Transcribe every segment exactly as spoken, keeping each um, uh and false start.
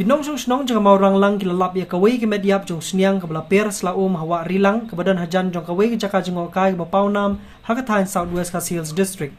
Ki nongshong shnong jong ka Mawranglang ki la lap ïa kawei ka met ïap jong sniang kaba la per sla um ha Wah Rilang kaba don hajan jong kawei ka jaka jngohkai kaba pawnam ha ka thaiñ South West Khasi Hills District.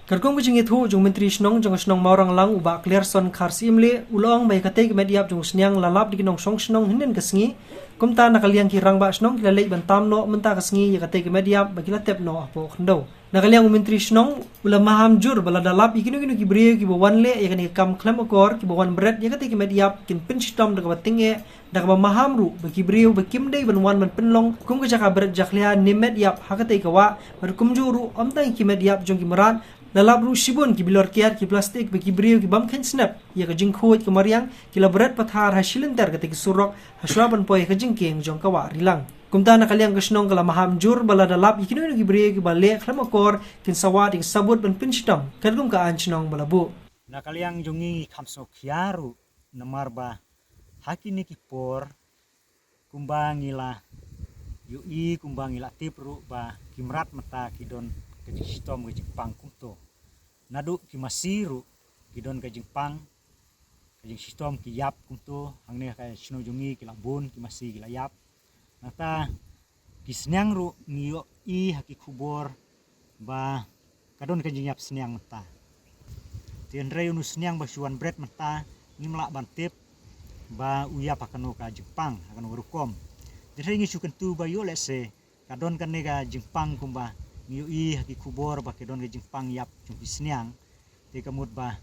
Katkum ka jingïathuh jong u Myntri Shnong jong ka shnong Mawranglang, u Bah Clearson Kharsyimlieh, u la ong ba ïa katei ka met ïap jong sniang la lap da ki nongshong shnong hynnin ka sngi. Kumta na ka liang ki rangbah shnong ki la leit ban tam noh mynta ka sngi ïa katei ka met ïap ba ki la tep noh hapoh khyndew. Na ka liang u Myntri Shnong u la maham jur ba lada lap ïa kino kino ki briew kiba wan leh ïa kane ka kam khlem akor, kiba wan bret ïa katei ka met ïap, kin pynshitom da kaba tyngeh, da kaba maham ruh ba ki briew ba kim dei ban wan ban pynlong kum ka jaka bret jakhlia ne met ïap ha katei ka wah, bad kumjuh ruh ym tang ki met ïap jong ki mrad la lap ruh shibun ki bilor kiad ki plastik ba ki briew ki bym kheiñ snep ïa ka jingkhuid ka mariang ki la bret pathar ha shilynter katei ka surok hashwa ban poi ha ka jingkieng jong ka Wah Rilang. Kumta na ka liang ka shnong ka la maham jur ba lada lap ïa kino kino ki briew kiba leh khlem akor, kin sa wad ïa ka sabut ban pynshitom katkum ka aiñ shnong ba la buh. Na ka liang jong ngi kham sngewkhia ruh namar ba ha kine ki por kumba ngi la ïohi, kumba ngi la tip ruh ba ki mrad mynta ki don ka jingshitom ka jingpang kumto. Naduh ki masi ruh ki don ka jingpang, ka jingshitom, ki ïap kumto. Hangne ka shnong jong ngi ki la bun ki masi ki la ïap. Nangta ki sniang ruh ngi ïohi ha ki khubor ba ka don ka jingïap sniang mynta. Te hynrei uno u sniang ba shu wan bret mynta ngim lah ban tip ba u ïap ha kano ka jingpang, ha kano ka rukom. Te hynrei ngi shu kyntu ba ïoh lehse ka don kane ka jingpang kumba ngi ïohi ha ki khubor ba ka don ka jingpang ïap jong ki sniang. Te ka mut ba,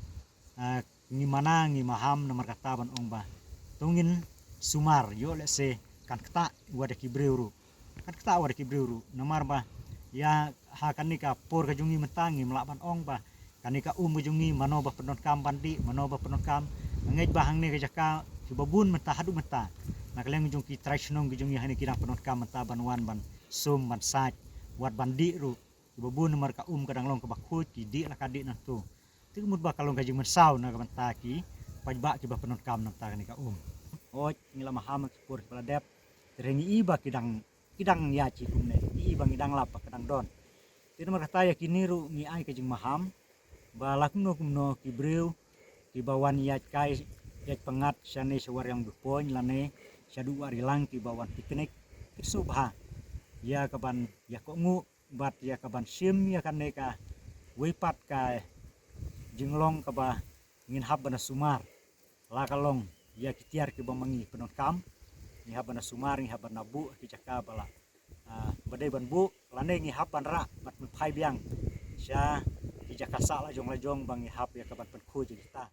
ah, ngi mana, ngi maham namar kata ban ong ba to ngin sumar, ïoh lehse kan ktah wat da ki briew ruh. Kan ktah wat da ki briew ruh namar ba ïa ha kane ka por ka jong ngi mynta ngim lah ban ong ba kane ka um ka jong ngi mano ba pyndonkam ban dih, mano ba pyndonkam. Nga ngeit ba hangne ka jaka kiba bun mynta haduh mynta na ka liang jong ki trai shnong ki jong ngi hangne ki dang pyndonkam mynta ban wan ban sum ban sait, wat ban dih ruh. Kiba bun namar ka um ka dang long kaba khuid, ki dih la ka dih nangto. Te ka mut ba ka long ka jingmynsaw na ka bynta ki paidbah kiba pyndonkam na bynta kane ka um. Hooid, ngi la maham ha ki por kiba la dep. Te hynrei ngi i ba ki dang, ki dang ïaid hi kumne, ngi i ba ngi dang lap ba ka dang don. Te namar kata ïa kine ruh ngi ai ka jingmaham ba la kumno kumno ki briew kiba wan ïaid kai ïaid pyngngad shane sha Wariang Bipoiñ lane shaduh Wah Rilang kiba wan picnic, ki sngewbha ïa kaban ïakohnguh bad ïa kaban shim ïa kane kawei pat ka jinglong kaba ngin hap ban da sumar. La ka long ïa ki tiar kiba ma ngi pyndonkam, ngi hap ban da sumar, ngi hap ban da buh ha ki jaka ba la, ah, ba dei ban buh, lane ngi hap ban rah bad pynphai biang sha ki jaka sah lajong lajong ba ngi hap ïa kaban pynkhuid ïa kita.